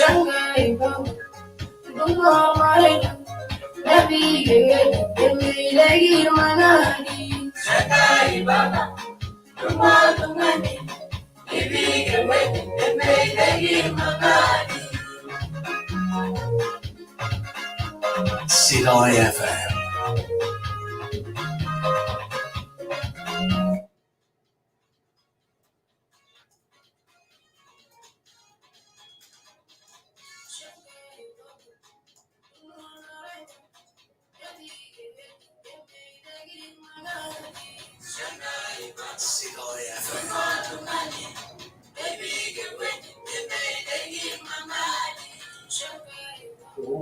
Sidai FM. Sidai FM.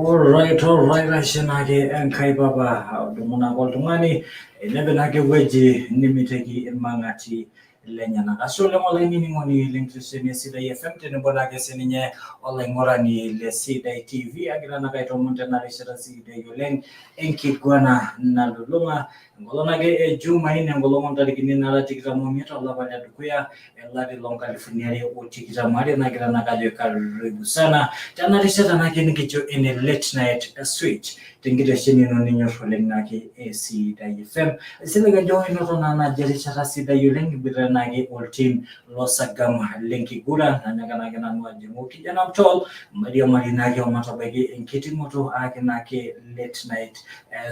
Alright, ashe naake Enkai Papa, dumu naake oltung'ani nepik naake ewueji nimitiki irmang'ati lenyenak. Ashe oleng olainining'oni lenkitesheni e Sidai FM tenebo naake sininye olaing'urani le Sidai TV agira naake aitoomon tena rishata sidai oleng enkiguana nalulung'a enkolong ake e Jumanne enkolong ontarikini nara 25 olapa ledukuya elari loonkalifuni 2022 nagira naake ajo karibu sana tena rishata naake nikijo ene late night switch tenkitesheni ino ninyor oleng naake e Sidai FM. Silig ajo inoto naa naji erishata sidai oleng iboitare naake oltim losagam lenkiguran nanyaka naake nanu ajing'u kijana mtol mairiamari naake omatabaiki enkiting'oto ake naake late night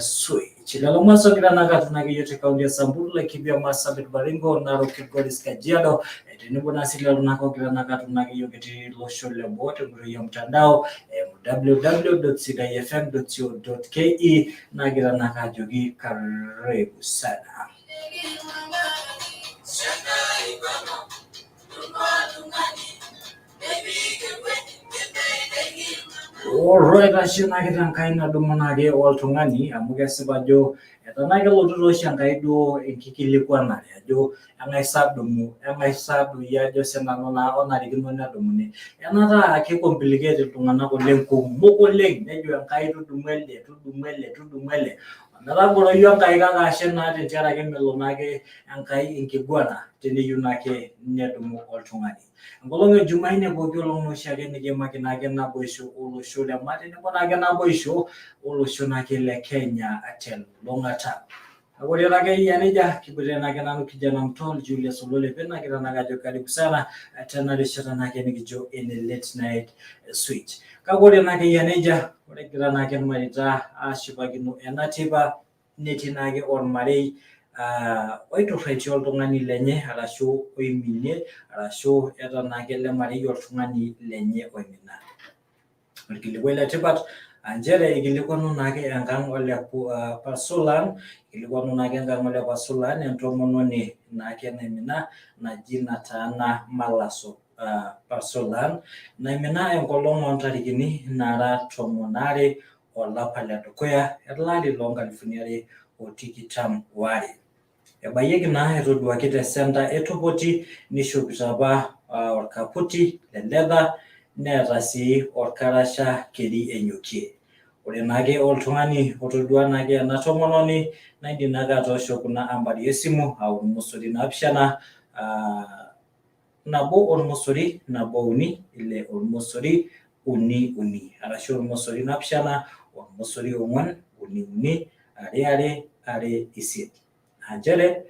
switch. Lelo mwanzo ogira naake atunaki yiok te kaunti e Samburu, Laikipia, Marsabit, Baringo, Narok, Kilgoris, Kajiado tenebo naa sii lelo naake ogira naake atunaki yiok etii losho le boo tenkoitoi e mtandao www.sidaifm.co.ke nagira naake ajoki karibu sana. Alright, ashe naake Enkai nadumu naake oltung'ani amu kesipa ajo etanaa kelotu taa oshi Enkai duo enkikilikwanare ajo eng'ae sa dumu, eng'ae sa doi ajo sinanu naa onarikino nedumuni. Enataa ki complicate iltung'anak oleng kumok oleng nejo Enkai tudumu elde, tudumu ele, tudumu ele ometagoroyu Enkai kake ashe naa tentiaraki melo naake Enkai enkiguana teneyieu naake nedumu oltung'ani. Enkolong e Jumanne pooki olong naa oshiake nikiimaki naake naboisho olosho le maa tenebo naake naboisho olosho naake le Kenya telulung'ata. Kake ore naake eyia nejia kiboitare naake nanu kijana mtol Julius Ololepe nagira naake ajo karibu sana tena rishata naake nikijo ene late night switch. Kake ore naake eyia nejia ore egira naake irmareita aashipakino ena teipa netii naake ormarei oiturraitie oltung'ani lenye arashu oiminie arashu eeta naake ele marei oltung'ani lenye oimina. Orkilikuai le tipat aa nchere ikilikuanu naake enkang ole Pasulan, ikilikuanu naake enkang ole Pasulan entomononi naake naimina naji Nataana Malaso Pasulan naimina enkolong oontarikini nara 12 olapa ledukuya elari loo nkalifuni 2022. Ebayieki naa etoduaki te senta e Topoti neishopito apa orkaputi le leather neeta sii orkarasha keri enyokie. Ore naake oltung'ani otodua naake ena tomononi naa indim naake atoosho kuna ambari esimu aa ormosori 7 1 ormosori 1 3 6 ormosori 3 3 arashu ormosori 7 ormosori 4 3 3 2 2 2 8. Aa nchere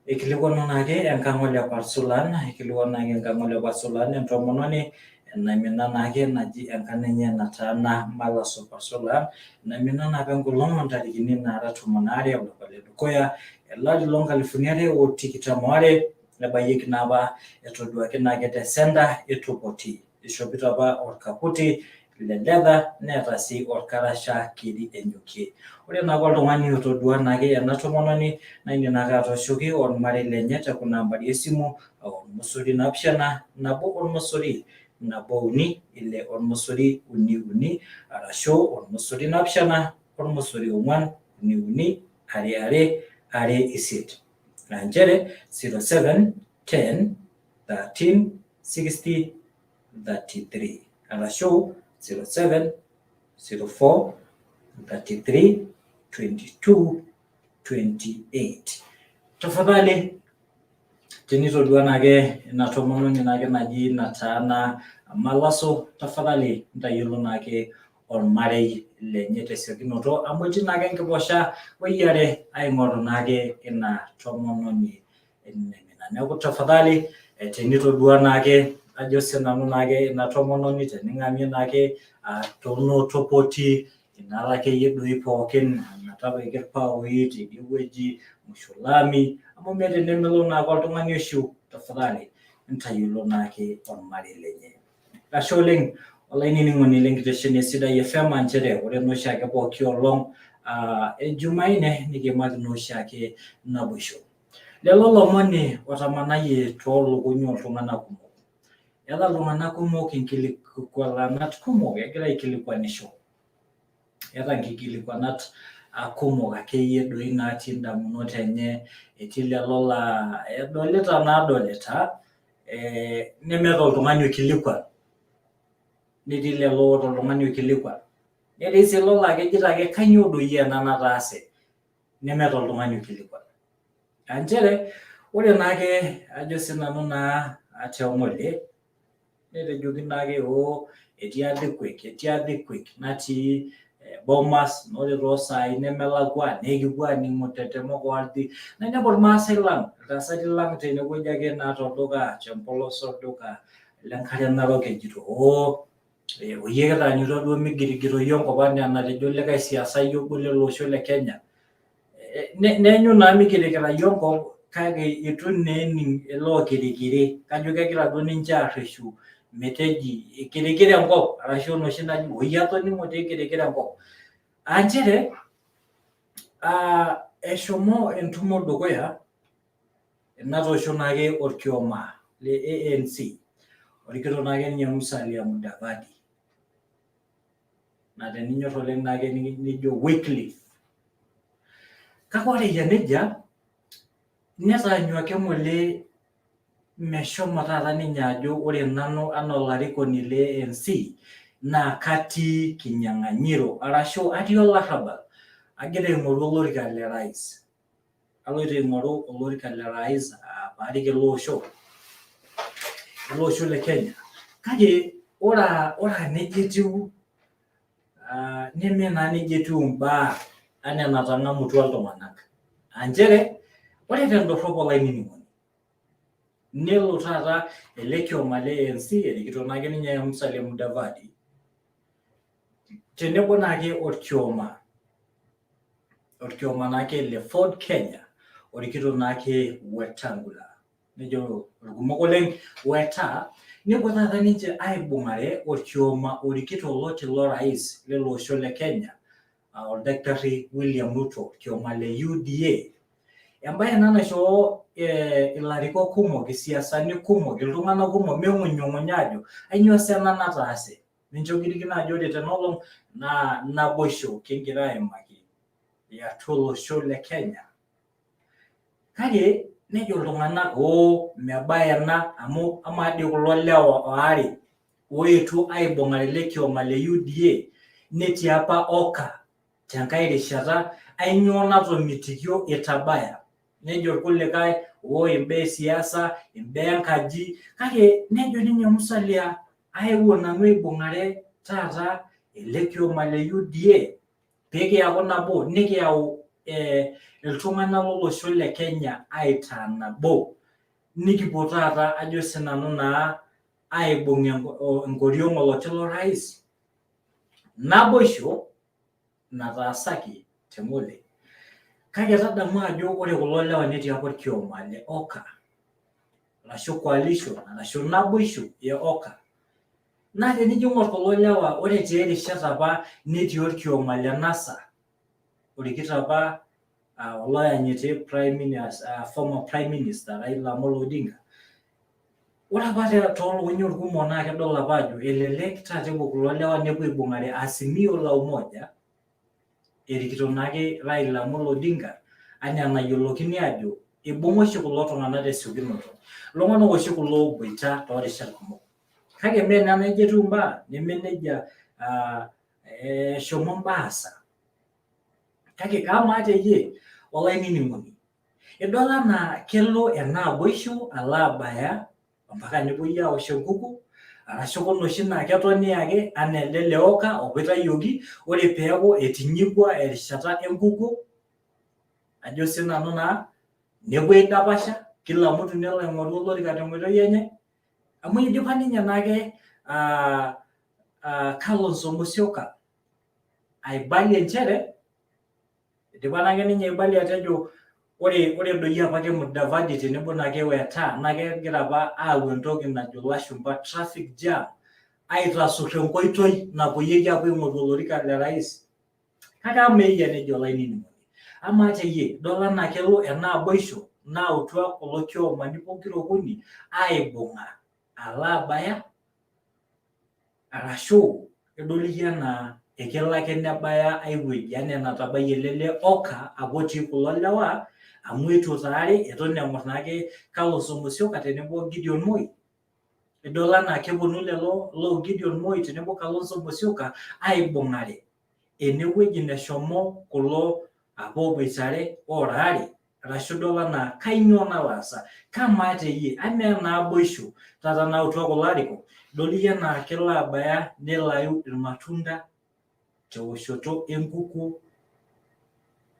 ikilikuanu naake enkang ole Parsulan, ikilikuanu naake enkang ole Parsulan entomononi naimina naake naji enkarna enye Nataana Malaso Parsulan naimina naapa enkolong ontarikini naara 12 olapa ledukuya elari loo nkalifuni 2022 nebayieki naapa etoduaki naake te senta e Topoti. Ishopito apa orkaputi le leather neeta sii orkarasha keri enyokie. Ore naake oltung'ani otodua naake ena tomononi naa indim naake atooshoki ormarei lenye te kuna ambari esimu ormosori 7 1 ormosori 1 3 6 ormosori 3 3 arashu ormosori 7 ormosori 4 3 3 2 2 2 8. Naa nchere 07 10 13 60 33 arashu 07 04 33 22 28. Tafadhali Tenitodua naake ina tomononi naake naji Nataana Malaso, tafadhali ntayiolo naake ormarei lenye tesiokinoto amu etii naake enkiposha weyiare aing'oru naake ina tomononi naimina. Neeku tafadhali tenitodua naake ajo sinanu naake ina tomononi tening'amie naake toonotopoti inalo akeyie doi pookin metabaiki irpaoi tidie wueji musholami amu meeta enemelo naake oltung'ani oishiu tafadhali ntayiolo naake ormarei lenye. Ashe oleng olainining'oni lenkitesheni e Sidai FM aa nchere ore naa oshiake pooki olong e Jumanne nikiimaki naa oshiake naboisho. Lelo lomoni otamanayie toolukuny oltung'anak kumok. Eeta iltung'anak kumok inkilikwalanat kumok egira aikilikuanisho. Eeta nkikilikuanat kumok akeyie doi natii indamunot enye, etii lelo laa edolita naadolita nemeeta oltung'ani oikilikuan, netii lelo oota oltung'ani oikilikuan, netii sii lelo laa kejito ake kainyoo doi ena nataase nemeeta oltung'ani oikilikuan. Aa nchere ore naake ajo sinanu naa te ng'ole netejoki naake oo etii earthquake, etii earthquake natii Bomas naa ore toosaai nemelakua nekipuo aaning'u tetemeko ardhi. Nainepu irmaasai lang, iltasati lang tenewueji ake naa tolduka tempolos olduka lenkare narok ejito oo oyie kitaanyutua duo migirigiroi enkop anaa enatejo likae siasai obo lele osho le Kenya. Neenyu naa migirigirai enkop kake eitu naa ening ele okirikiri kajo kegira duo ninche arreshu meteji ikirikira enkop arashu enoshi naji oyie atoning'o taa ikirikira enkop. Aa nchere eshomo entumo dukuya natoosho naake orkioma le ANC orikito naake ninye Musalia Mudavadi naa teninyor oleng naake nijo Wycliffe. Kake ore eyia nejia netaanyuaki ng'ole meshomo taata ninye ajo ore nanu anaa olarikoni le ANC naa katii kinyang'anyiro arashu atii olarrabal agira aing'oru olorika le rais. Aloito aing'oru olorika le rais paarik ele osho, ele osho le Kenya. Kake ore aa nejia etiu neme naa nejia etiu imbaa anaa enatang'amutua iltung'anak. Aa nchere ore tendorrop olainining'oni nelo taata ele kioma le ANC erikito naake ninye Musalia Mudavadi tenebo naake orkioma naake le Ford Kenya orikito naake Wetangula. Nejo irkumok oleng Weta nepuo taata ninche aibung'are orkioma orikito oloti lorais lele osho le Kenya oldakitari William Ruto orkioma le UDA. Embaye ena naishoo ilarikok kumok, isiasani kumok, iltung'anak kumok ming'unyung'unya ajo ainyoo sa ena nataase. Mincho kirikino ajo ore tena olong naa naboisho kigira aimaki tiatua olosho le Kenya. Kake nejo iltung'anak oo mebaya ena amu amaa dii kulo lewa waare oetuo aibung'are ele kioma le UDA netii apa OKA tenkae rishata ainyoo natomitikio itabaya. Nejo irkulikae oo imbaa e siasa, imbaa enkaji, kake nejo ninye Musalia aewuo nanu aibung'are taata ele kioma le UDA pee kiaku nabo nikiyau iltung'anak lolosho le Kenya aitaa nabo nikipuo taata ajo sinanu naa aibung enkoriong oloti lorais. Naboisho nataasaki te ng'ole. Kake tadamu ajo ore kulo lewa netii apa orkioma le OKA arashu coalition arashu naboisho e OKA. Naa tenijo aing'or kulo lewa ore etii irishat apa netii orkioma le NASA orikito apa oloyanyiti prime minister, former prime minister Raila Amolo Odinga. Ore apa toolukuny orkumok naa kedol apa ajo elelek taata epuo kulo lewa nepuo aibung'are Azimio la Umoja erikito naake Raila Amolo Odinga anaa enayiolokini ajo ibung'a oshi kulo tung'anak tesiokinoto. Iltung'anak oshi kulo ooboita toorishat kumok. Kake mee naa nejia etiu imbaa, neme nejia eshomo imbaa aasa. Kake amaa teyie olainining'oni, Idol anaa kelo ena naboisho alo abaya mpaka nepuoi aosh enkukuo arashu kuna oshi naa ketoni ake anaa elde le Oka opa oitayioki ore peeku etinyikua erishata enkukuo ajo sinanu naa nepuo aidapasha kila mtu nelo aing'oru olorika tenkoitoi enye amu eidipa ninye naake Kalonzo Musyoka aibalie nchere eidipa naake ninye aibalie atejo ore doi apake Mudavadi tenebo naake Weta naa kegira apa aau entoki najo ilashumba traffic jam aitasur enkoitoi napuoyieki apuo aing'oru olorika le rais. Kake amaa eyia nejia olainining'oni, amaa teyie idol anaa kelo ena naboisho naautua kulo kiomani pokira okuni aibung'a alo abaya arashu idol iyie anaa ekelo ake nebaya ai wueji anaa enatabayie ele le Oka apa otii kulo lewa amu etuo taare eton eng'or naake Kalonzo Musyoka tenebo o Gideon Moi. Idol anaa keponu lelo loo Gideon Moi tenebo Kalonzo Musyoka aibung'are enewueji neshomo kulo apa ooboitare ora aare arashu idol anaa kainyoo nalo aasa. Kamaa teyie, amaa ena naboisho taata nayautua kulo arikok, idol iyie anaa kelo abaya nelo ayu irmatunda teoshoto enkukuo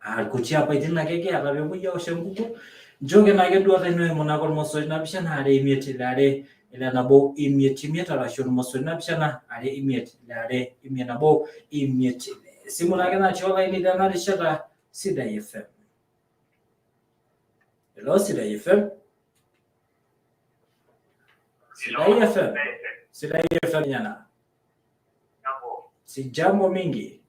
aa irkuti apaitin ake kiata peepuoi aosh enkukuo. Nchooki naake enduata ino eimu naake ormosori naapishana are imiet ile are ile nabo imiet imiet arashu ormosori naapishana are imiet ile are imiet nabo imiet ile. Esimu naake natii olaini tena rishata Sidai FM. Hello Sidai FM. Sidai FM. Sidai FM nyana. Si jambo mingi.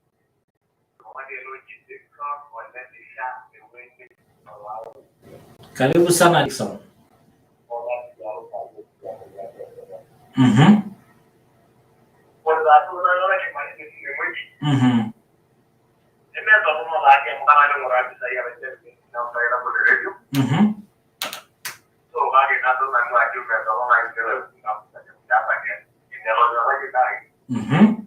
Karibu sana Dickson. Mhm. Mhm. Mhm. Mhm.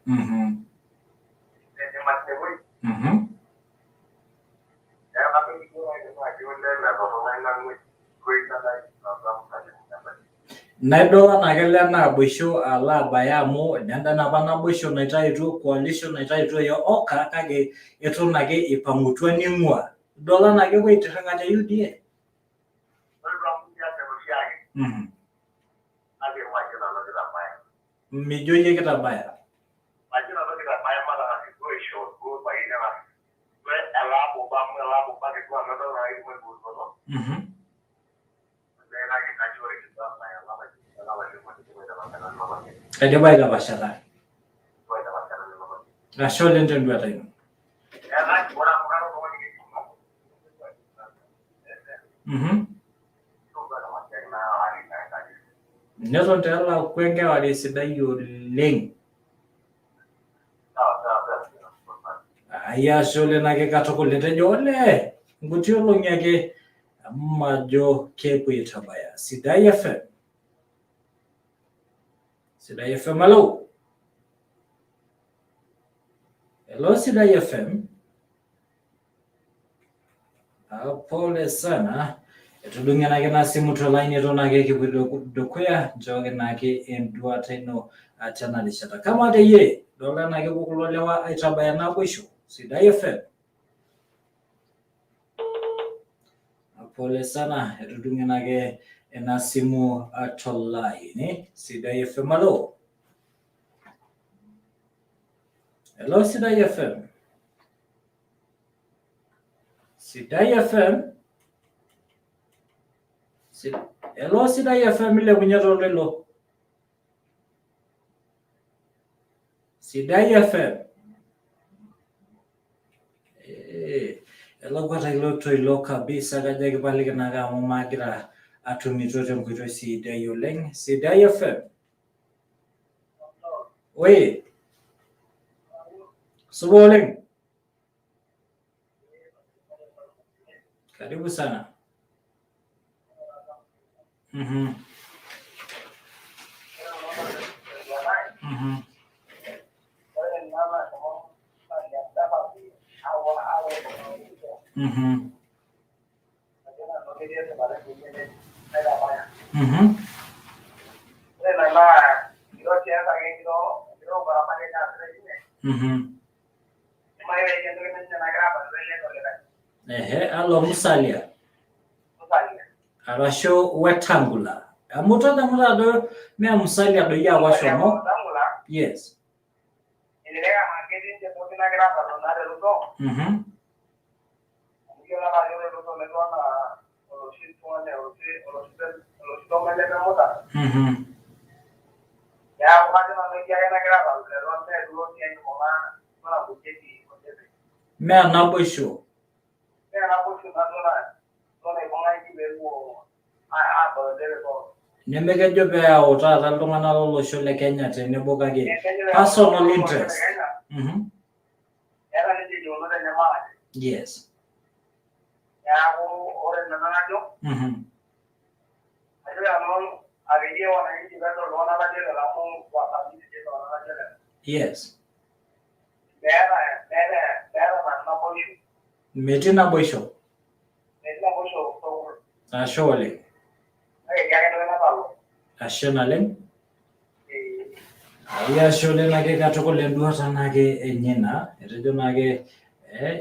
Mhm. Mhm. Naidol anaa kelo ena naboisho alo abaya amu nenda napa naboisho naitaituo coalition naitaituo ya Oka kake eton ake ipang'utua ning'ua. Idol anaa kepuo aitirring'a te UDA? Mhm. Mijo iyie kitabaya. Mhm. Aidipa aitapashata. Ashe oleng tenduata ino. Mhm. Neton taa elakwa enkewarie sidai oleng. Ai ashe oleng ake katukul etejo olee nkuti olong'i ake majo kepuo aitabaya. Sidai FM. Sidai FM alo. Hello Sidai FM. Ah, pole sana. Etudung'e naake ina simu tolaini eton ake kipuoito dukuya nchooki naake enduata ino tena rishata. Kamaa teyie, idolta naa kepuo kulo lewa aitabaya naboisho. Sidai FM. Pole sana, etudung'e naake ena simu tolaini. Sidai FM alo. Hello Sidai FM. Sidai FM. Hello Sidai FM ilepunye toltoilo. Sidai FM. Eh, elakwa ta ilo toilo kabisa kajo kipaliki naake amu magira atumito tenkoitoi sidai oleng. Sidai FM. Oi. Supa oleng. Karibu sana. Mhm. Ehe, alo Musalia. Arashu Wetangula. Amu tadamu ajo mee Musalia doi apa oshomo. Yes. Mee naboisho. Nemekejo pee eyau taata iltung'anak lolosho le Kenya tenebo kake personal interest. Yes. Yes. Metii naboisho. Ashe oleng. Ashe naleng. Ai ashe oleng ake katukul enduata naake enye naa. Etejo naake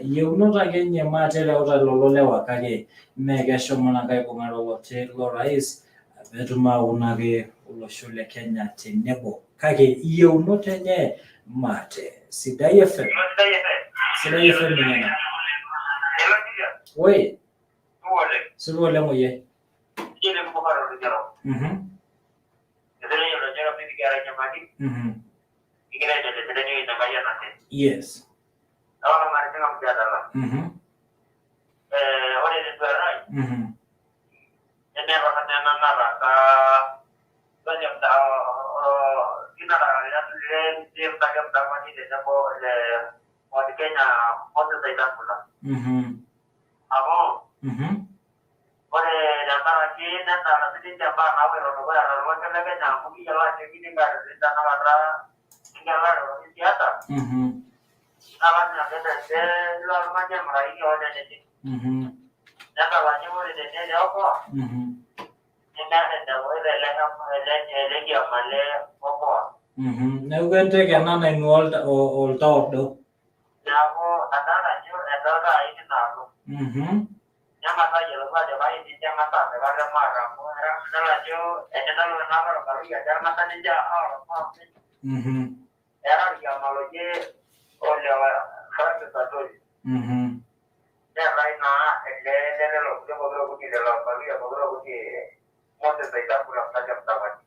iyieunot ake enye maate ereuta lelo lewa kake mee keshomo naake aibung'are oloti lorais peetum aaku naake olosho le Kenya tenebo. Kake iyieunot enye maate. Sidai FM. Sidai FM ninye ena. Oi. Supa oleng oyie. Yes. Ore tenkaraki netaara sininche imbaa naapoito dukuya tolosho le Kenya amu kiyiolo ajo ketii nkatitin tenakata engelare otii siasa naa kajo nanu tenilo oltung'ani aing'uraki kewon enetii. Nedol ajo ore tene te Okoa nemeeta enepoito ele kiama le Okoa. Neeku enteke ena naing'ua oltau odo. Neeku adol ajo edol taai tinaalo. Neng'as ayiolou ajo kai ninche eng'as aapik ate maate amu idol ajo enidol ena barbaroi ajo etang'asa ninche aoro maate. Eeta orkiama loji ole Francis Atwoli. Neetae naa ele lelelo kulie pokira okuni lelo Abaluhya pokira okuni Moses Wetangula Musalia Mudavadi.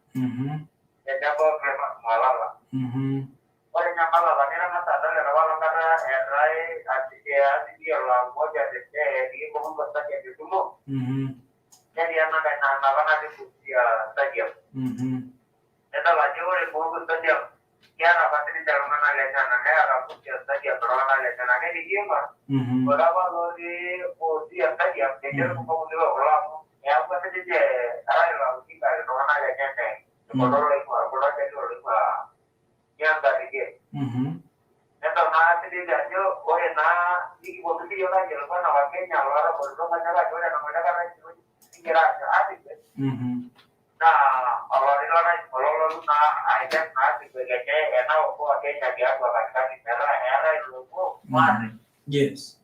Tenebo Cleophas Malala. Ore ninye Malala nitang'asa adol etapala enkata eetae Azimio la Umoja etii Uhuru Stadium etumo netii enankae naa enapa natii Busia Stadium. Nidol ajo ore Uhuru Stadium keeta apa sininche iltung'anak lenyenak neeta Busia Stadium iltung'anak lenyenak netii ing'or ore apa lotii Busia Stadium ninche irkumok kuliko kulo amu eyaua sininche Raila Odinga iltung'anak lenyenak kulo loing'ua kulo jaluo loing'ua Nyanza tidie. Nedol naa sininche ajo ore naa nikiponu siyiok ayiolou anaa Wakenya lootabolutua nkonyek ajo ore enang'ole kata nikigira aanyu Atigwe naa oloti lorais olotu naa aiken naa Atigwe kenye ena Okoa Kenya tiatua katikati metaa eetae iloopuo maate. Yes.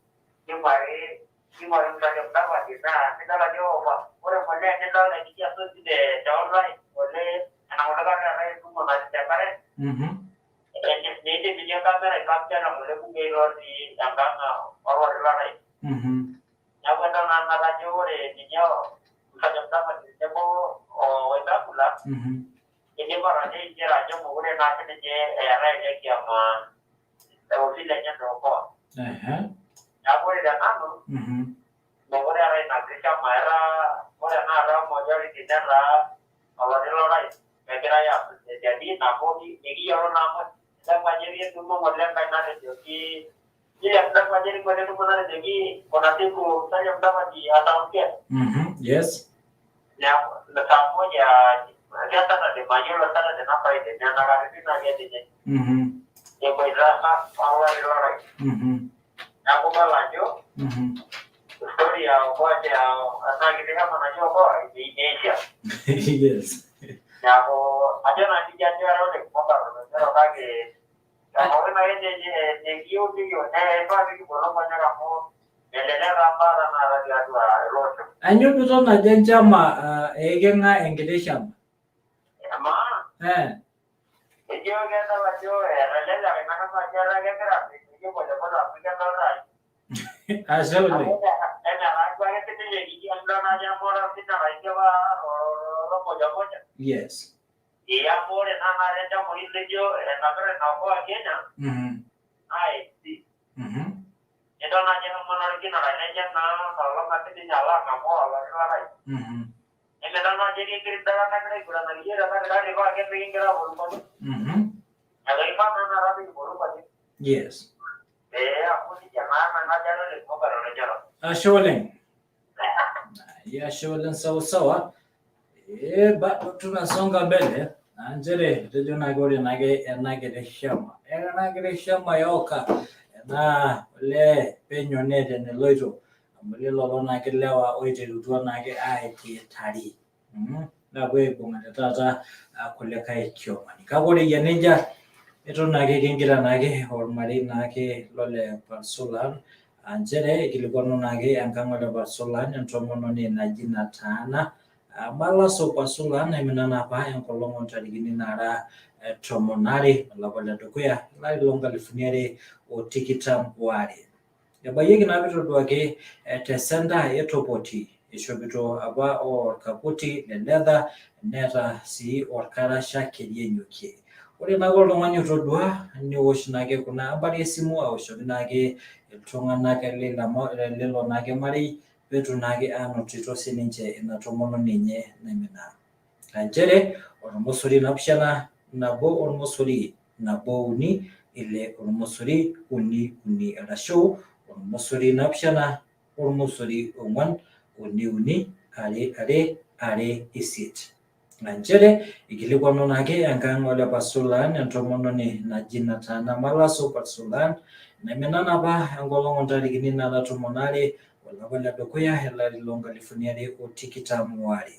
Ning'uari ning'uari Musalia Mudavadi naa nidol ajo ore ng'ole nidol enijo asuj te online ng'ole enang'ole kata eetae entumo natii te Karen niidim ninye camera ai capture ng'ole bungei lotii enkang oloti lorais. Neeku adol naa tenakata ajo ore ninye Musalia Mudavadi tenebo o Wetangula idipa taa nchere ajo mekure naa sininye eetae ele kiama ofisi enye te Okoa. Neeku ore te nanu mekure eetae ina kishama etaa ore tenakata majority netaa oloti lorais egirae aasuj te siadi nabo nikiyiolo naa amu idamu ajo etii entumo ng'ole enkae natejoki idamu ajo etii ng'ole entumo natejoki kuna siku Musalia Mudavadi ataongea. Yes. Neeku saa moja Saturday mayiolo Saturday na Friday nena katitin ake ninye. Eboita olari lorais. Neeku ibala ajo story ya Okoa ena kiti kama naji Okoa neisha. Yes. Neeku ajo naa nejia ajo era oleng Mombasa kake pookin ake nekiyieu neifaa pikibolo nkonyek amu melelek taa mbaa tenakata tiatua ele osho. Anyoo piton ajo enchama eiking'a enkiti shama? Amaa ejo kedol ajo eteleleka ina kata ajo etaa kegira asioki polepole amu kedolta Ashe oleng. enetaa duo ake sininye kijio idol naa ajo amu sinye orais apa moja moja. Yes. Ee amu ore naa tenakata inchamai lijo enapita ina Okoa Kenya naa AFC. Nidol naa ajo eshomo naa orkinara lenye naa olama sininye alo ang'amu oloti lorais. Nemidol naa ajo etii enkiti dara nagira aiguranaki iyiok te katikati paa kekigira aaboru nkonyek. Neeku keifaa naa tenakata pikiboru nkonyek. Yes. Ee amu nejia naa nanu ajo atoningo olojoro. Ashe oleng. Ya, ashe oleng sawa sawa. Bado tunasonga mbele. Na nchere etejo naake ore naake ena kiti shama. Ena kiti shama yoka ena olee penyo neeta eneloito amu lelo naake lewa oiterutua naake aititari. Naapuo aibung'are taata kulikae kiomani. Kake ore eyia nejia eton naake kingira naake ormarei naake lole Parsulan aa nchere ikilikuanu naake enkang ole Parsulan entomononi naji Nataana Malaso Parsulan naimina naa apa enkolong ontarikini nara 12 olapa ledukuya olari loo nkalifuni are o tikitam waare. Ebayieki naa pitoduaki tesenda e Topoti ishopito apa orkaputi le leather neeta sii orkarasha keri enyokie. Ore naake oltung'ani otodua niwosh naake kuna ambari esimu aoshoki naake iltung'anak lilo naake marei peetum naake anotito sininche ina tomononi enye naimina. Aa nchere ormosori 7 1 ormosori 1 3 6 ormosori 3 3 arashu ormosori 7 ormosori 4 3 3 2 2 2 8. Aa nchere ikilikuanu naake enkang ole Parsulan entomononi naji Nataana Malaso Parsulan naimina napa enkolong ontarikini nara 12 olapa ledukuya elari loo nkalifuni are o tikitam waare.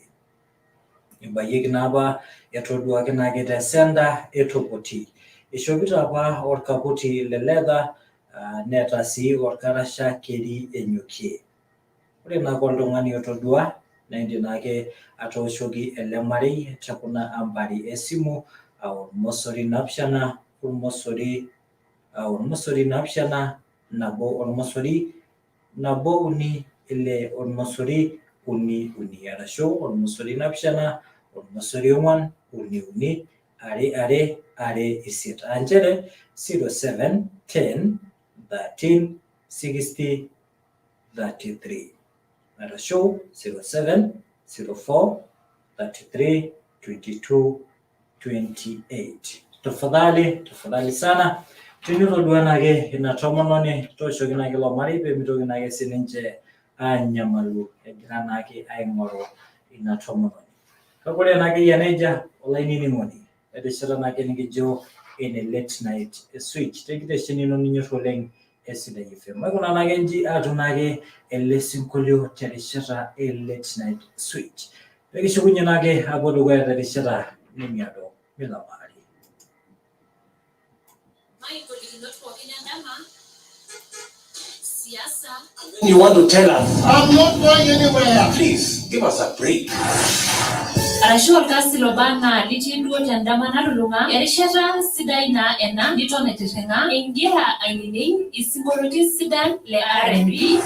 Ebayieki naa apa etoduaki naake tesenda e Topoti. Ishopito apa orkaputi le leather neeta sii orkarasha keri enyokie. Ore naake oltung'ani otodua naa indim naake atooshoki ele marei te kuna ambari esimu aa ormosori 7 ormosori ormosori 7 1 ormosori 1 3 6 ormosori 3 3 arashu ormosori 7 ormosori 4 3 3 2 2 2 8. Aa nchere 07 10 13 60 33 arashu 07 04 33 22 28. Tafadhali, tafadhali sana tinitodua naake ina tomononi tooshoki naake ilo marei pemitoki naake sininche aanyamalu egira naake aing'oru ina tomononi. Kake ore naake eyia nejia olainining'oni erishata naake nikijo ene late night switch tenkitesheni ino ninyor oleng esidai FM. Maikuna naake nji aatum naake ele sinkolio terishata e late night switch. Pekishukunye naake apuo dukuya terishata nemiado milamari. Maingolikinot pookin endama, siasa, You want to tell us? I'm not going anywhere. Please give us a break. Arashu orkasi loba anaa litii duo tendama nalulung'a, erishata sidai naa ena niton aitirring'a ingira ainining isinkolioitin sidan le R&B.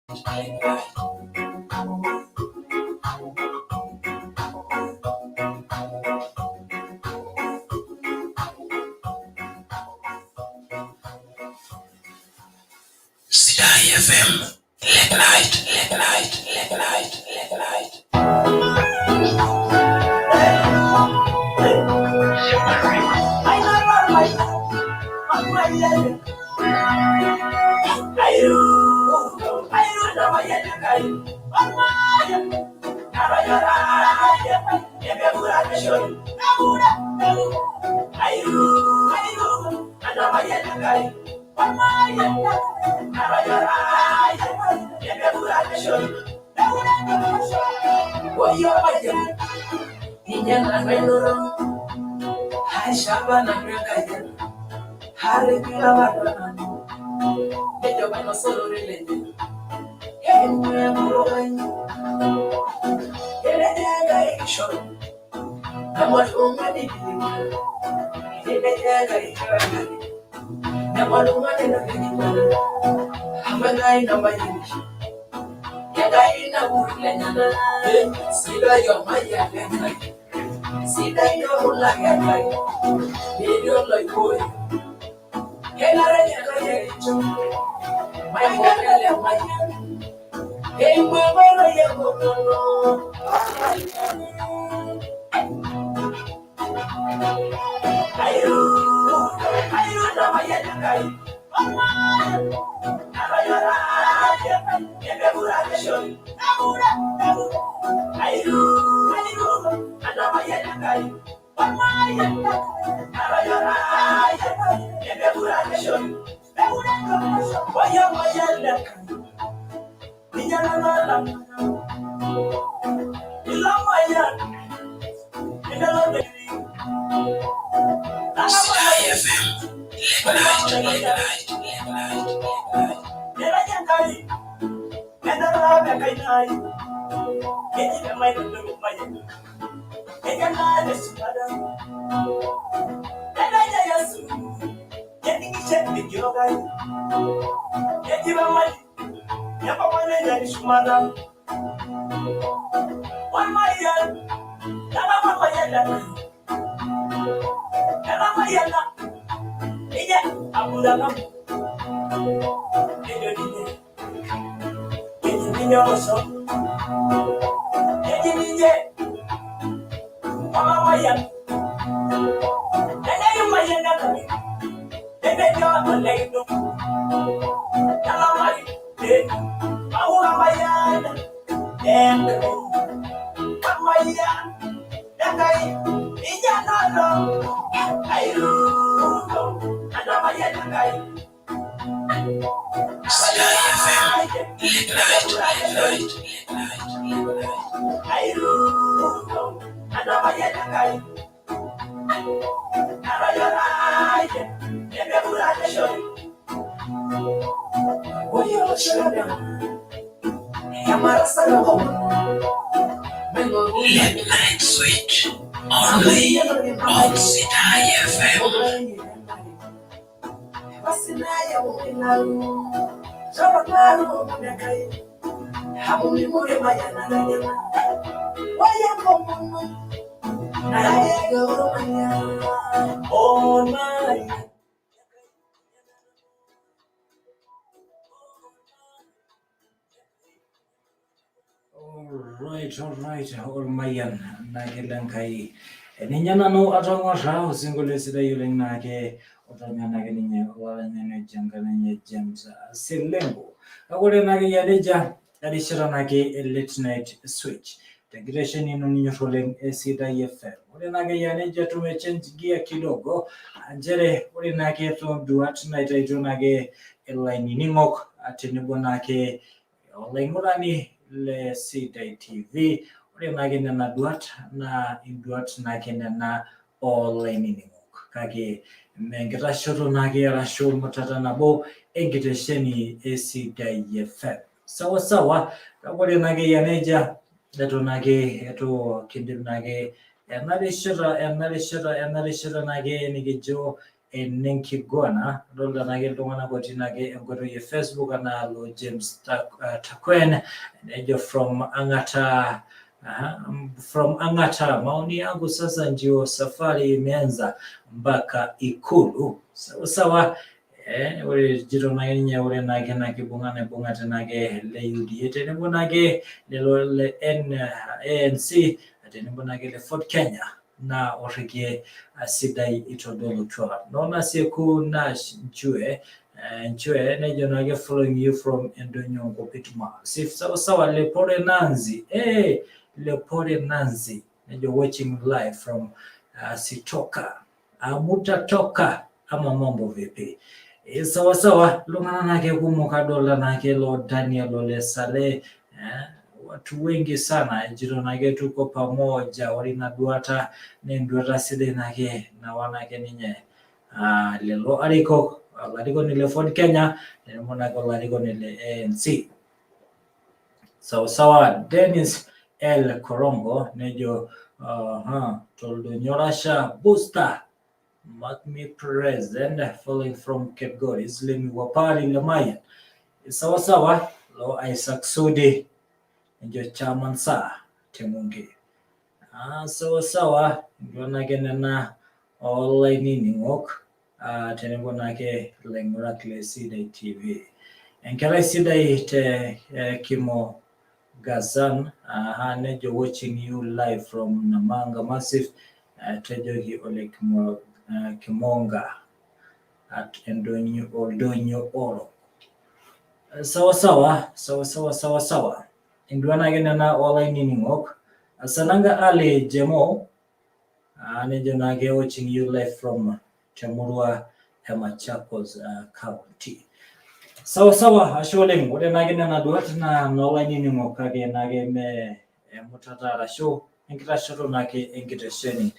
Late night. Sidai FM. Late night, late night, late night, late night. Sidai FM. Late night, late night, late night, late night. Sidai FM. Late night, late night, late night, late night. Late night switch. Only on Sidai FM. Alright, olmayian naake lenkai ninye nanu atang'uarra osinkolio sidai oleng naake otanya naake ninye olaranyani oji enkang enye James Silengo. Kake ore naake eyia nejia erishata naake e late night switch tenkitesheni ino ninyor oleng e Sidai FM. Ore naake eyia nejia tumechange gear kidogo nchere ore naake toonduat naitaituo naake ilainining'ok tenebo naake olaing'urani le Sidai TV. Ore naake nena duat naa induat naake nena olainining'ok kake mme enkitashoto naake arashu ormutata nabo enkitesheni e Sidai FM. Sawa sawa, kake ore naake eyia nejia eton naake etu kindip naake ena rishata naake nikijo Enenkiguana adolta naake iltung'anak otii naake enkoitoi e Facebook anaa lo James Takwen nejo from Ang'ata. Aha, from Ang'ata, maoni yangu sasa ndio safari imeanza mpaka Ikulu. Sawa sawa. Ore jito naake ninye ore naake nakibung'a naibung'ate naake le UDA tenebo naake lelo le ANC tenebo naake le Ford Kenya naa orekie sidai itodolutua. Naona Sieku Nash Nchue Nchue nejo naake following you from Endonyo Pitma. Sif sawa sawa Lepore Nanzi. Lepore Nanzi nejo watching live from Sitoka. Amutatoka ama mambo vipi? Sawa sawa iltung'anak naake kumok adolta naake lo Daniel Ole Sale watu wengi sana ejito naake tuko pamoja. Ore ina duata naa enduata sidai naake nawa naake ninye lelo arikok, olarikoni le Ford Kenya tenebo naake olarikoni le ANC. Sawa sawa Dennis L Korongo nejo Toldonyo Rasha booster mark me present following from Kepgoris Lemi Wapali Lemayan. Sawa sawa lo Isaac Sudi nejo chairman sa Temungi. Sawa sawa ndio nena olainining'ok tenebo naake ilaing'urak le Sidai TV. Enkerai sidai te Kimo Gazan nejo watching you live from Namanga Massive tejoki ole Kimonga at Endonyo Oldonyo Oro. Sawa sawa sawa sawa sawa sawa induanake nena olainining'ok. Sananga Ali Jemo nejo naake watching you live from Temurua e Machakos County. Sawa sawa ashe oleng. Ore naake nena duat naa noolainining'ok kake naake me emutata arashu enkitashoto naake enkitesheni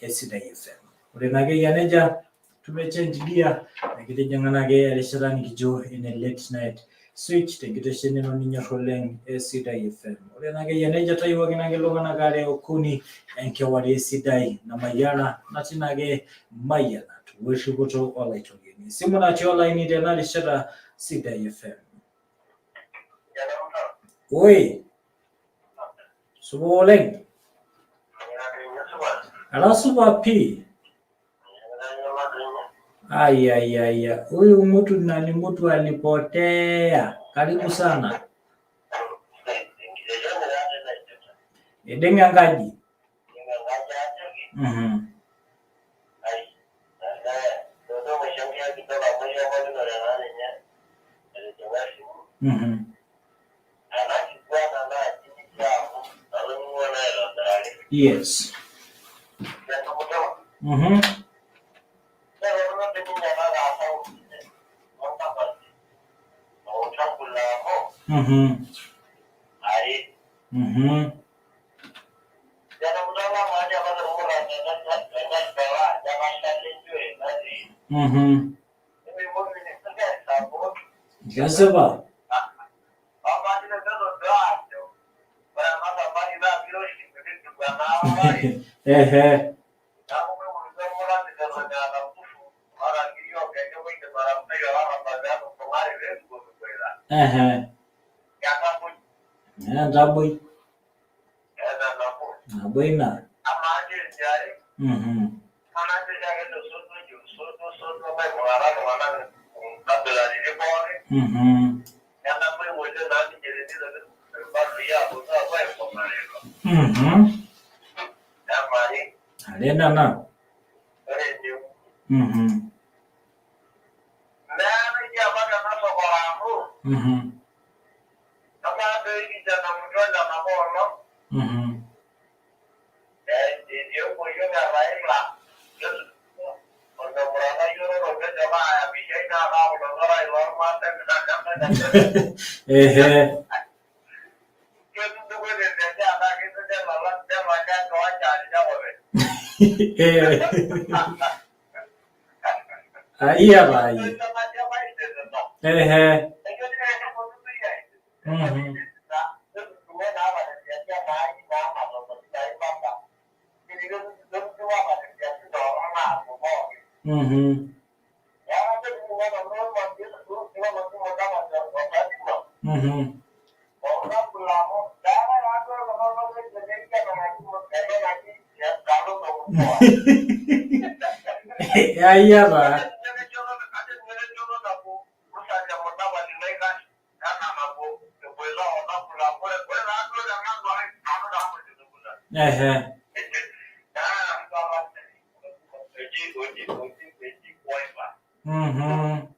e Sidai FM. Ore naake eyia nejia tumechange gear ekitijing'a naake erishata nikijo ene late night switch tenkitesheni ino ninyor oleng e Sidai FM. Ore naake eyia nejia tayiewuaki naake iltung'anak are okuni enkewarie sidai namayiana natii naake Mayianat werripoto olaitoriani. Esimu natii olaini tena rishata Sidai FM. Oi, supa oleng. Ara supa pii. Ai, ai, ai, ai. Huyu mtu nani mtu alipotea. Karibu sana. Idinga enkaji. Mhm. Mhm. Yes. Mhm. Mhm. Mhm. Mhm. Kesipa. Ehe. Ehe. Ntaboi. Nabo ina. Mhm. Mhm. Mhm. Are nena. Mhm. Mhm. Mhm. Ehe. Eh. Iya taa. Ehe. Mhm. Mhm. Mhm. Ayia taa. Ehe. Mhm.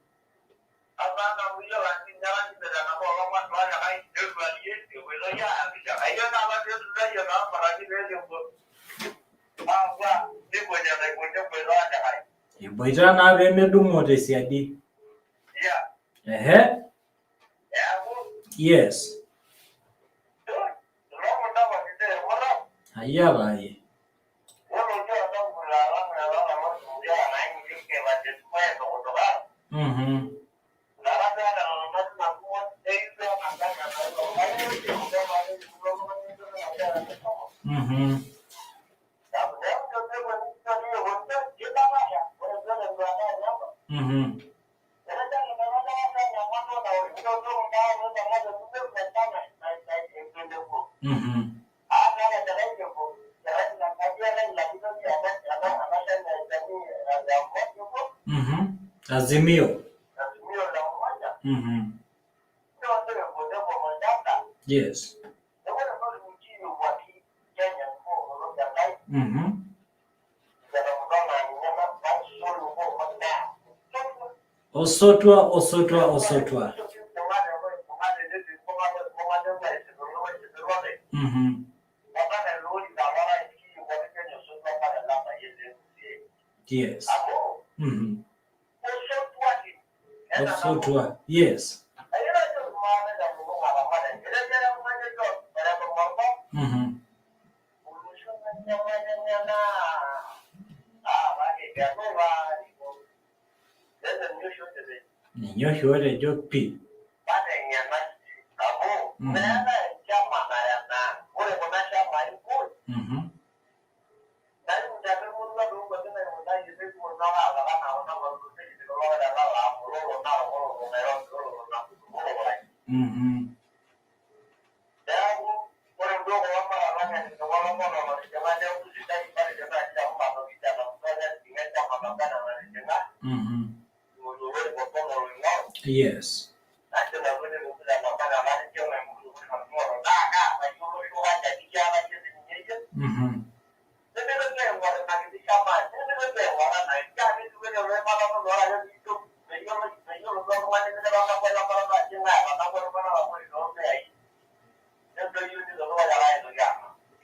Eboita naa pemedung'o tesiadi. Ehe. Yes. Ayia taa yie. Mhm. Mhm. Mhm. Mhm. Mhm. Azimio. Mhm. Yes. Mhm. Osotua, osotua, osotua. Mhm. Yes. Mhm. Osotua. Yes. Mhm. Ninye oshi otejo pii. Mhm. Mhm. Mhm. Mhm. Yes. Mhm.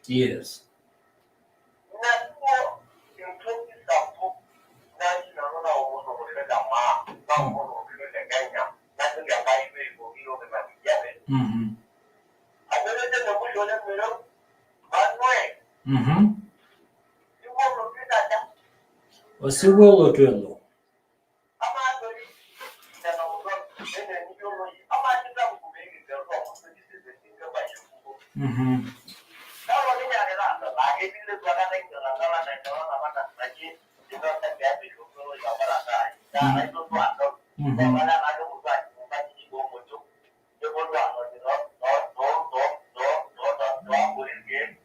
Yes. Mhm. Mhm. Osiwuo olotu elo. Mhm. Mhm.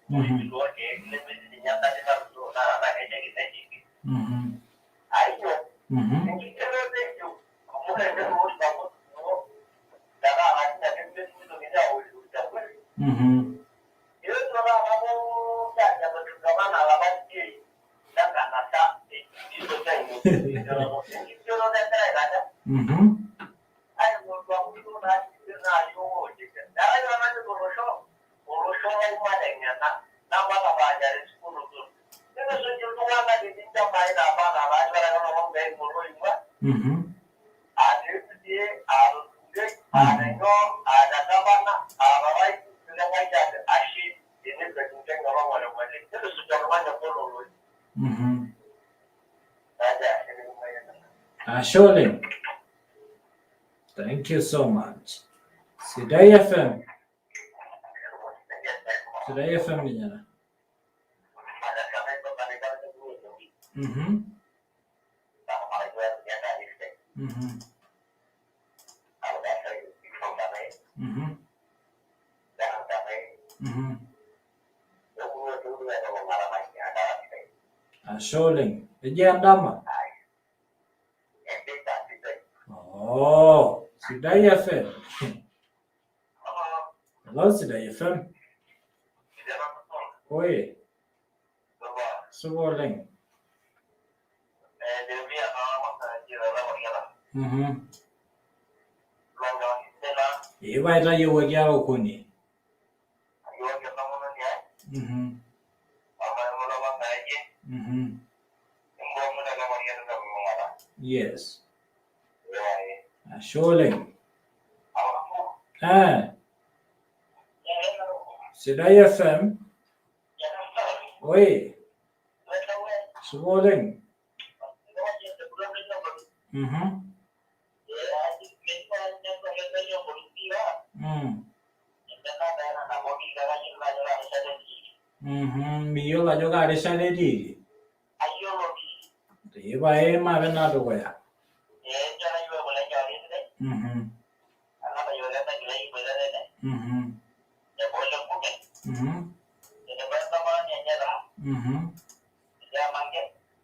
Mhm. Mhm. Mhm. Mhm. Mhm. Mhm. Mhm. Ashe oleng. Thank you so much. Sidai FM. Sidai FM ninye ena. Mhm. Mhm. Mhm. Mhm. Ashe oleng. Eji endama? Oh, Sidai FM. Hello, Sidai FM. Oi. Supa oleng. Mhm. Ee pae tayiewuaki ake okuni. Mhm. Mhm. Yes. Ashe oleng. Eh. Sidai FM. Oi. Supa oleng. Mhm. Mm. Mhm. Miyiolo ajo kaa rishata etiiki? Ee pae maape naa dukuya. Mhm. Mhm. Mhm. Mhm.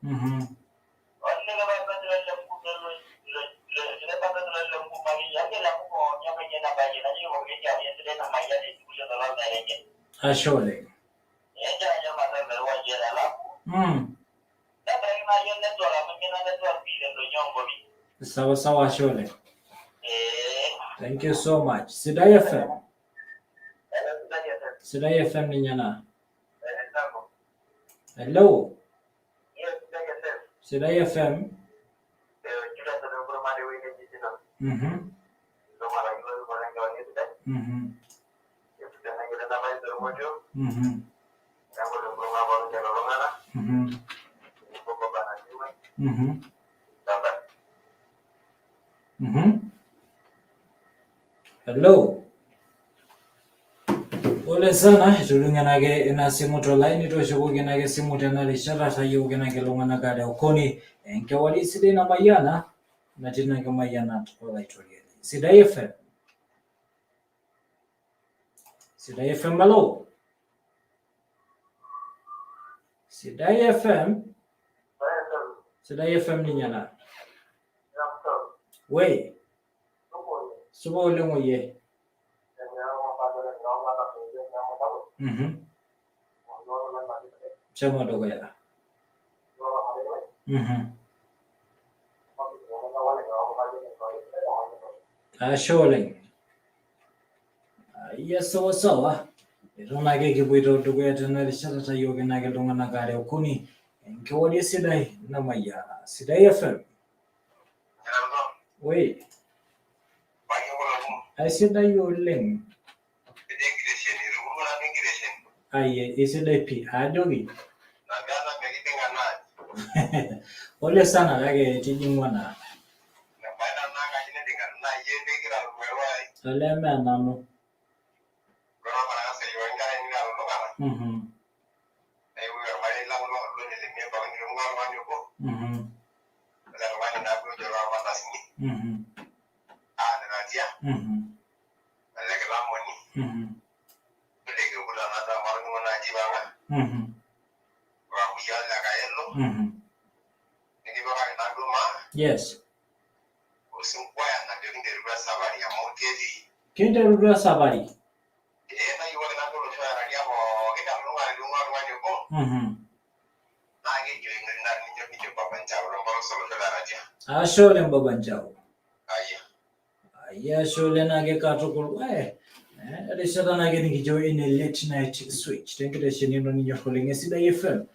Mhm. Ashe oleng. Mm. Sawa sawa, ashe oleng. Thank you so much. Sidai FM. Sidai FM ninye naa. Hello. Sidai FM. Mhm. Mhm. Mhm. Mhm. Mhm. Mhm. Hello. Pole sana, etudung'e ina simu tolaini, tooshokoki naake esimu tena rishata tayiewuaki naake iltung'anak aare okuni enkewarie sidai namayiana natii naake mayianat olaitoriani. Sidai FM. Sidai FM, hello. Sidai FM. Sidai FM ninye ena. Wei. Supa oleng oyie. Mhm. Shomo dukuya. Mhm. Ashe oleng. Iya sawa sawa. Eton ake kipuoito dukuya tena rishata tayiooki naake iltung'anak aare okuni enkewarie sidai namayiana. Sidai FM. Oi. Aisidai oleng. Ai isidai pii aajoki. Pole sana kake itijing'ua naa. Olee mee nanu. Mhm. Mhm. Mhm. Mhm. Mhm. Mhm. Mhm. Yes. Kinterutua safari. Mhm. Ashe oleng Baba Nchau. Ai ashe oleng naake katukul. Erishata naake nikijo ene late night switch tenkitesheni ino ninyor oleng e Sidai FM.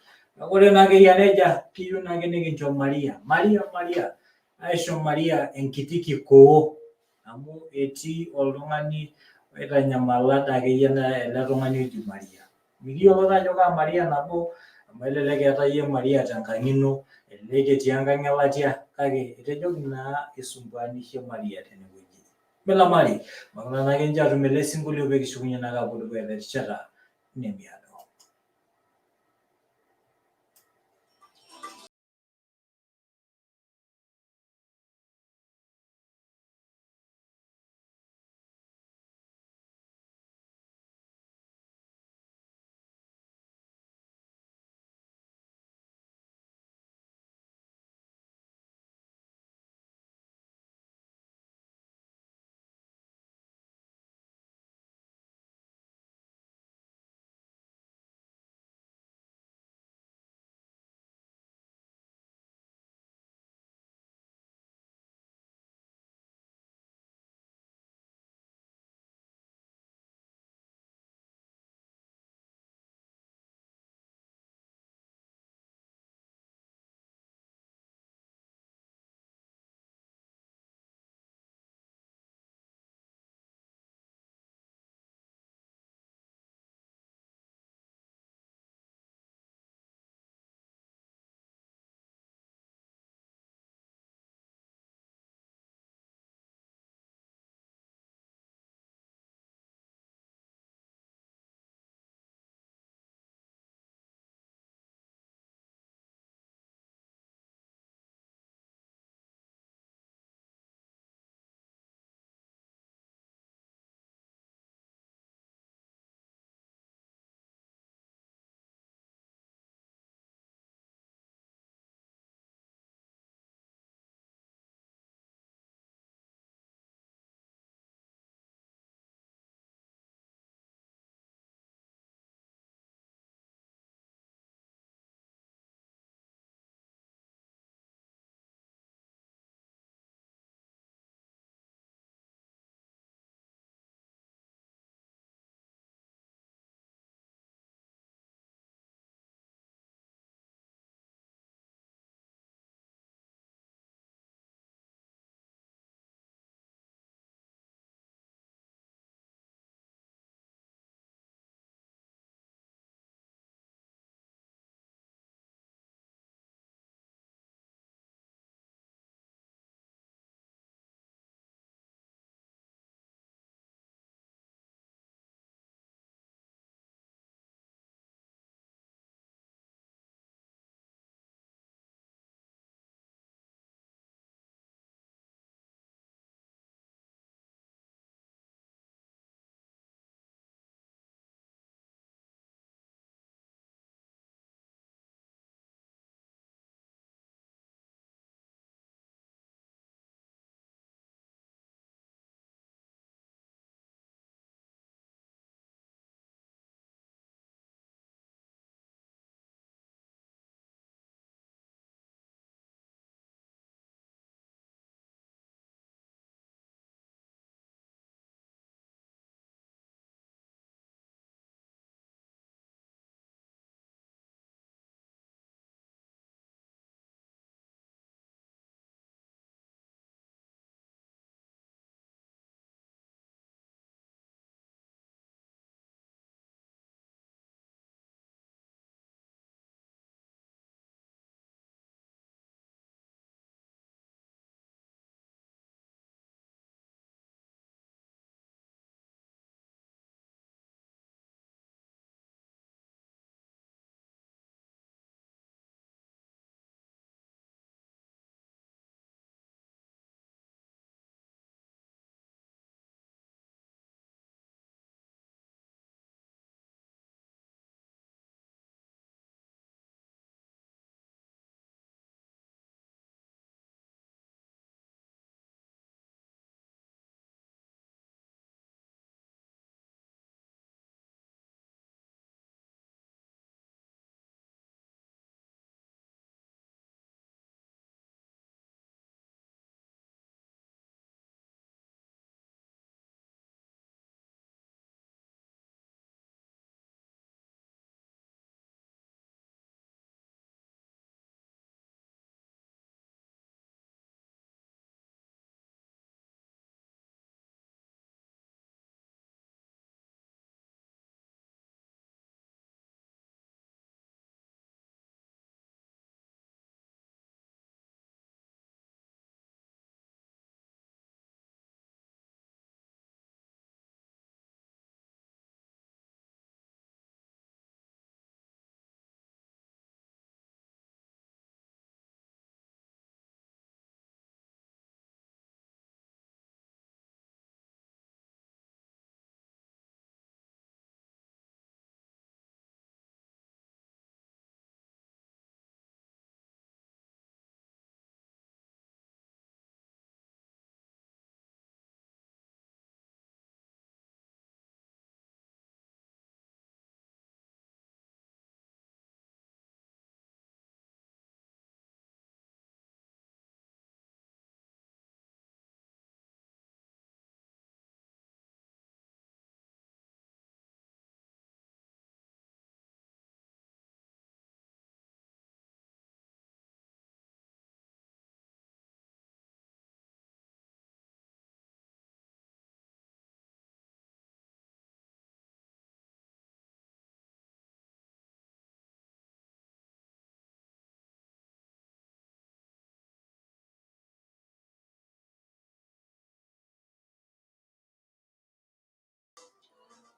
Ore naake eyia nejia kiyieu naake nikincho Maria. Maria Maria aisho Maria enkiti kikoo amu etii oltung'ani oitanyamala da akeyie ele tung'ani oji Maria. Mikiyiolo taa ajo kaa Maria nabo amu elelek eeta iyie Maria tenkang ino, elelek etii enkang elatia kake etejoki naa isumbuanishe Maria tenewueji. Milamari, makuna naake nche atum ele sinkolio pee kishukunye naake apuo dukuya terishata nemiado.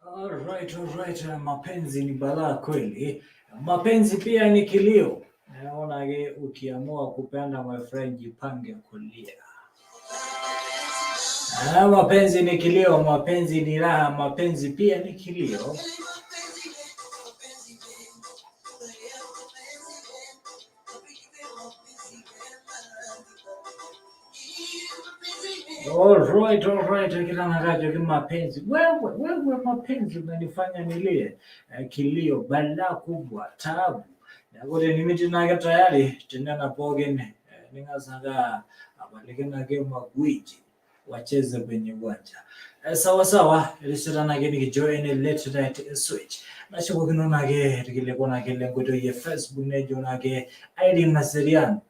Alright, alright. Mapenzi ni balaa kweli. Mapenzi pia ni kilio. Naona ke ukiamua kupenda my friend, jipange kulia. Ah, mapenzi ni kilio, mapenzi ni raha, mapenzi pia ni kilio. Alright, alright, kila nakajo kimapenzi. Wewe, wewe mapenzi unanifanya nilie. Kilio, balaa kubwa, taabu. Neeku tenimitii naake tayari tenena pookin ning'as ake apaliki naake magwiji wacheze kwenye uwanja. Sawa sawa, erishata naake nikijo ene late night switch. Nashukokino naake irkiliku naake lenkoitoi e Facebook nejo naake Irene Naserian.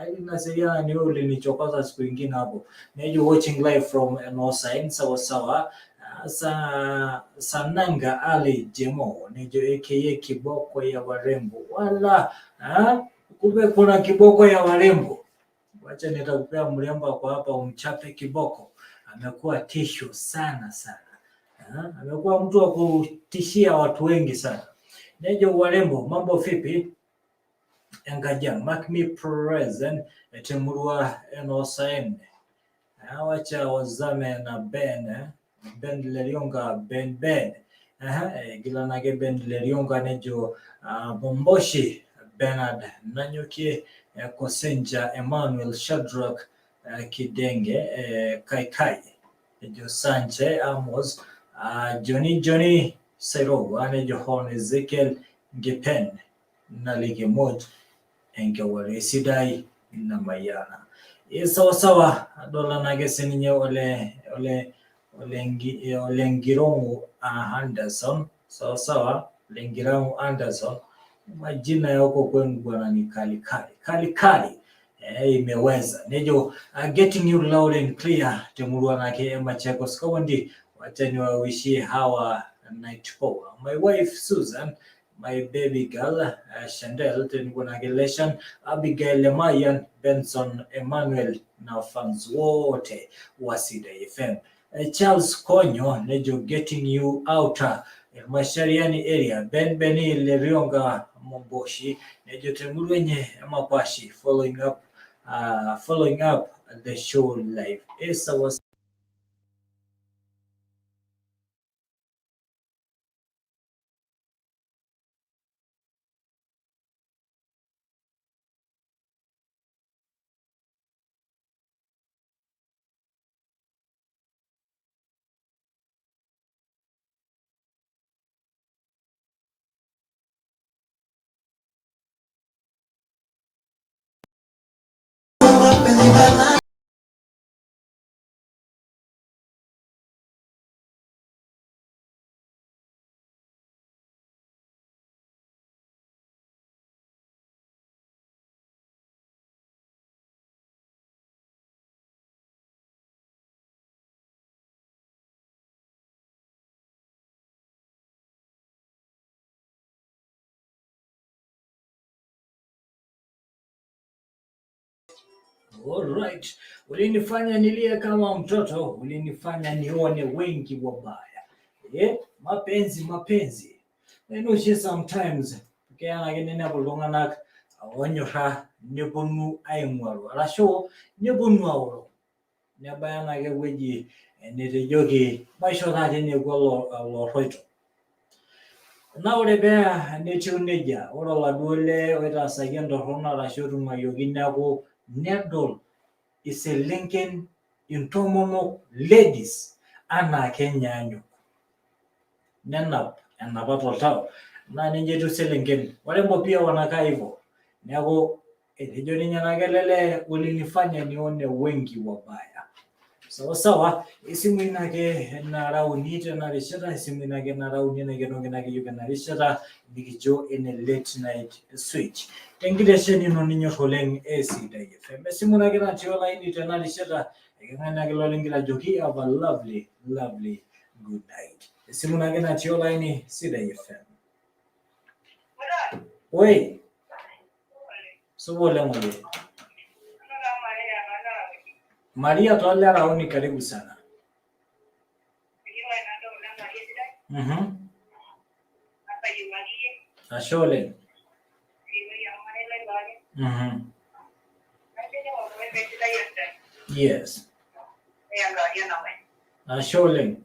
Irene Naserian ni wewe ulinichokoza siku ingine hapo. Nejo watching live from Enosain, sawa sawa. Sananga Ali Jemo nejo aka kiboko ya warembo. Wala kumbe kuna kiboko ya warembo. Wacha nitakupea mrembo kwa hapa umchape kiboko. Amekuwa tisho sana sana. Amekuwa mtu wa kutishia watu wengi sana. Nejo warembo, mambo vipi? Engaja, mark me present temurua Enosain. Wacha wazame na Ben, Ben Lerionga, Ben Ben. Gila nage Ben Lerionga nejo Bomboshi Bernard Nanyuki, Kosenja Emmanuel Shadrack, Kidenge, Kaikai nejo Sanche Amos, Johnny Johnny Sairogo nejo Hon Ezekiel Ngepen naliki moj enkewari sidai namayana. Sawa sawa, adola nage sininye ole ole Olengirongu Anderson. Sawa sawa, Lengirangu Anderson. Majina ya huko kwenu bwana ni kali kali kali kali. Imeweza nejo getting you loud and clear temurua nake Machakos County. Wacha niwawishie hawa night power. My wife Susan, my baby girl Chandel, teniko nake Leshan, Abigail Lemayan, Benson Emmanuel na fans wote wa Sidai FM. Charles Konyo nejo getting you out Mashariani area, Ben Beni Lerionga Momboshi nejo temurwenye Mapashi following up the show live. Esa was Alright. Ulinifanya nilie kama mtoto, ulinifanya nione wengi wabaya. Mapenzi mapenzi. Enoshi sometimes keya ninepu iltung'anak oonyora neponu aing'oru arashu neponu aoro. Nebaya naake ewueji netejoki maishoo taata enepuo olorroito. Naa ore pee netiu nejia, ore oladuo lee oitaasaki entorrono arashu otung'uayioki neeku nedol iselenken intomonok ladies anaa kenyaanyuk. Nenap enapa toltau naa nejia etiu iselenken. Warembo pia wanakaa hivyo. Neeku etejo ninye naake ele lee ulinifanya nione wengi wabaya. Sawa sawa, isimui naake nara uni tena rishata, isimui naake nara uni naikenoki naake yiok ena rishata nikijo ene late night switch. Tenkitesheni ino ninyor oleng e Sidai FM. Esimu naake natii olaini tena rishata, eking'ae naake ilo ligira ajoki have a lovely, lovely good night. Esimu naake natii olaini Sidai FM. Oi, supa oleng ole. Maria Tolerauni, karibu sana. Ashe oleng. Yes. Ashe oleng.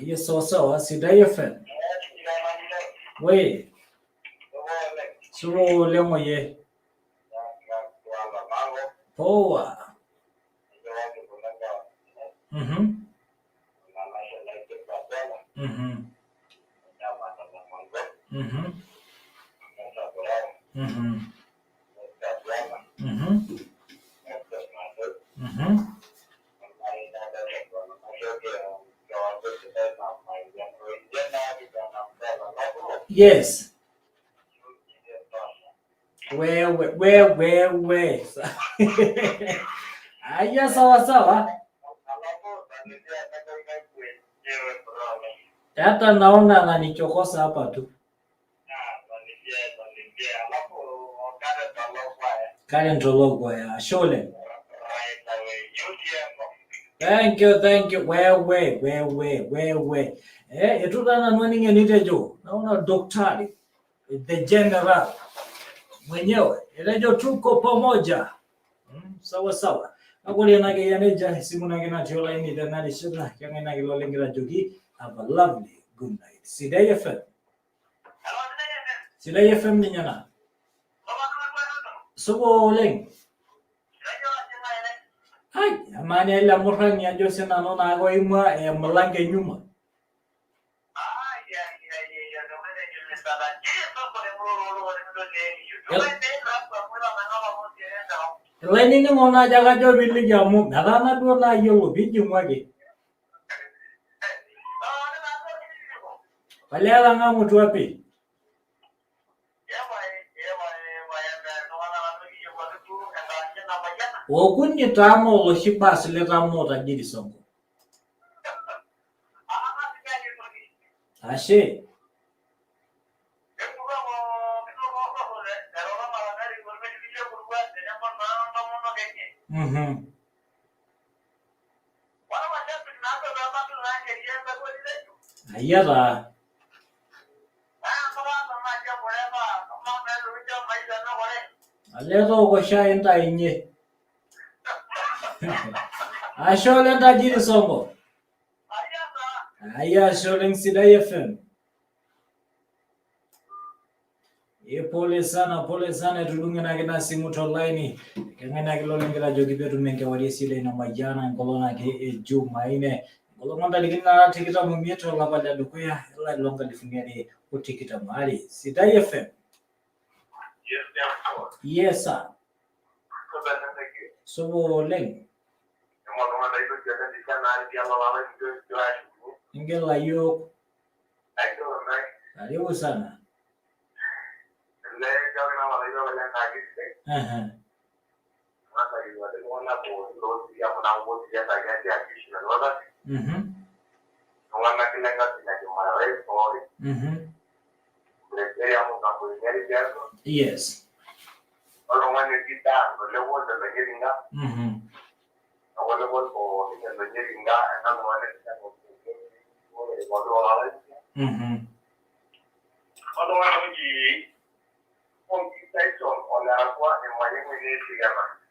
Yes, sawa sawa, Sidai FM. We. Supa oleng oye. Poa. Yes. Wewe. Aya, sawa sawa. Hata naona ananichokosa hapa tu. Karen Tologwa ya Shole. Thank you, thank you. Wewe. Etutana nwaninge nitejo. Naona daktari, the general mwenyewe. Etejo tuko pamoja. Sawa sawa. Akoli nake yaneja simu nake na tiola ini tena shida kanga nake lolengira jogi. Have a lovely good night. Sidai FM. Sidai FM ninyana. Subo oleng. Hai, amani ila murani ajo sina nona ago imwa mlange nyuma. Lainini ngona jaga jo bili jamu, nalana duo na yolo biji mwage. Palela ngamu tuapi. Okunni tamo oloshi basi le tamo tajiri songo. Ashe. Ayara. Aleto kosha enta inye. Ashe oleng tajiri songo. Aya, ashe oleng Sidai FM. Pole sana etudung'e nake na simu tolaini. Keng'e nake lolengira ajoki peetum enkewarie sidai namayiana enkolong ake e Jumanne. Enkolong ontarikini nara tikitam oimiet olapa ledukuya olari loonkalifuni are o tikitam aare. Sidai FM. Yes sir. Supa oleng. Ingila yiok. Karibu sana. Yes.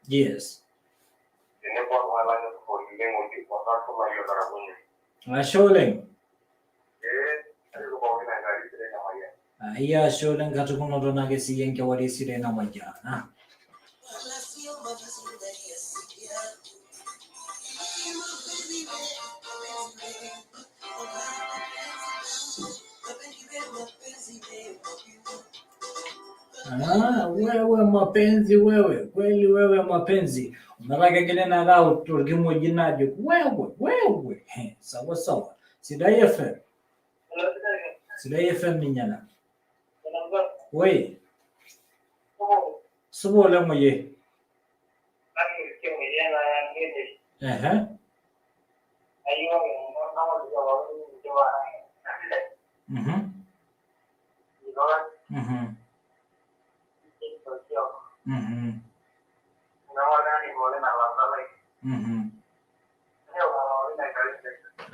Yes. Ashe oleng. Aya, ashe oleng katukul noto naake siyie enkewarie sidai namayiana. Wewe mapenzi wewe, kweli wewe mapenzi. Unataka kile na gao turkimo jinajo. Wewe. Sawa sawa. Sidai FM. Sidai FM ninyana. We. Suba oleng oye.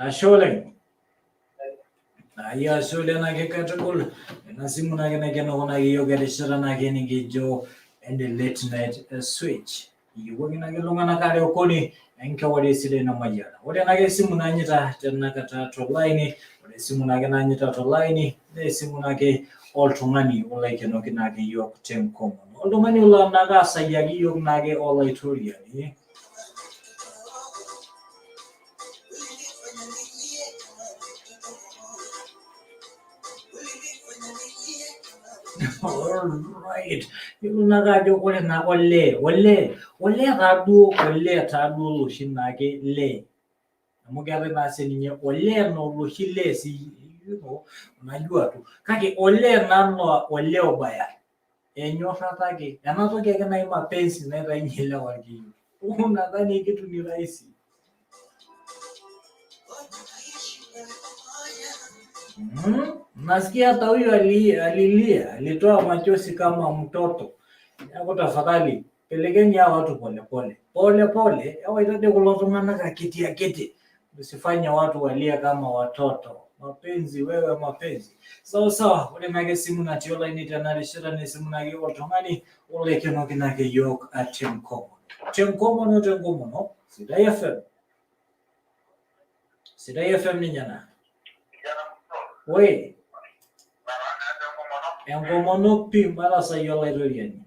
Ashe oleng. Ai ashe oleng ake katukul. Ena simu naake naikenoko naake iyiok erishata naake nikijo ene late night switch. Eyiewuaki naake iltung'anak are okuni enkewarie sidai namayiana. Ore naake esimu nanyita tenakata tolaini, ore esimu naake nanyita tolaini naa esimu naake oltung'ani olo aikenoki naake iyiok tenkomono. Oltung'ani olo naake asayiaki iyiok naake olaitoriani. Alright. Yiolo naake ajo ore naa olee, olee, olee taaduo, olee taaduo oloshi naake lee. Amu keetae naa sininye olee naa oloshi lee si, you know, unajua tu. Kake olee naa laa olee obaya. Enyorrata ake. Ena toki ake naji mapenzi naitainye ilewa irkiyo. Unadhani kitu ni rahisi? Nasikia hata huyu alilia, alitoa machozi kama mtoto. Neeku tafadhali pelekeni hawa watu polepole pole pole, ewaita dei kulo tung'anak akiti akiti, usifanye watu walie kama watoto. Mapenzi wewe, mapenzi. Sawa sawa, ore naake esimu natii olaini tena rishata naa esimu naake oltung'ani oloikenoki naake yiok tenkomono. Tenkomono, tenkomono, Sidai FM. Sidai FM ninye ena. Oi. Enkomono pi matasai olaitoriani.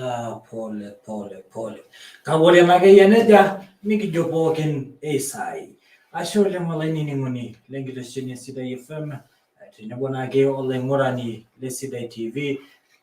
Ah, pole pole pole. Kake ore ena akeyie nejia nikijo pookin eisai. Ashe oleng olainining'oni lenkitesheni e Sidai FM tenebo naake olaing'urani le Sidai TV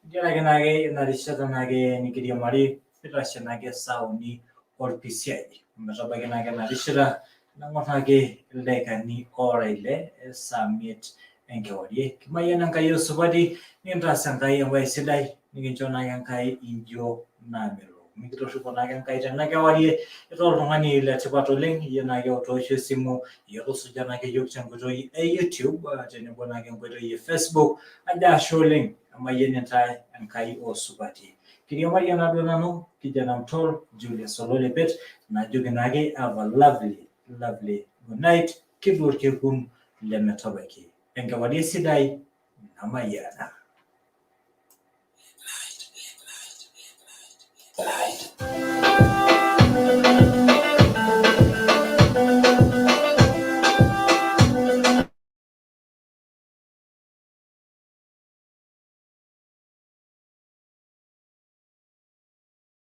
ntiaraki naake ina rishata naake nikiriamari mitashe naake saa uni orpisiai ometabaiki naake ena rishata nang'or naake ildaikani oora ile saa miet enkewarie. Kimayian Enkai osupati nikintaas Enkai embae sidai nikincho naake Enkai injio naamelok. Mikitorripo naake Enkai tena kewarie itaa oltung'ani letipat oleng iyie naake otoosho esimu iyie otusuja naake yiok tenkoitoi e YouTube tenebo naake enkoitoi e Facebook ajo ashe oleng emayian intae Enkai osupati. Kiriamari enaduo nanu kijana mtol Julius Ololepet najoki naake have a lovely lovely good night kiduo orkekun lemetabaiki. Enkewarie sidai namayiana.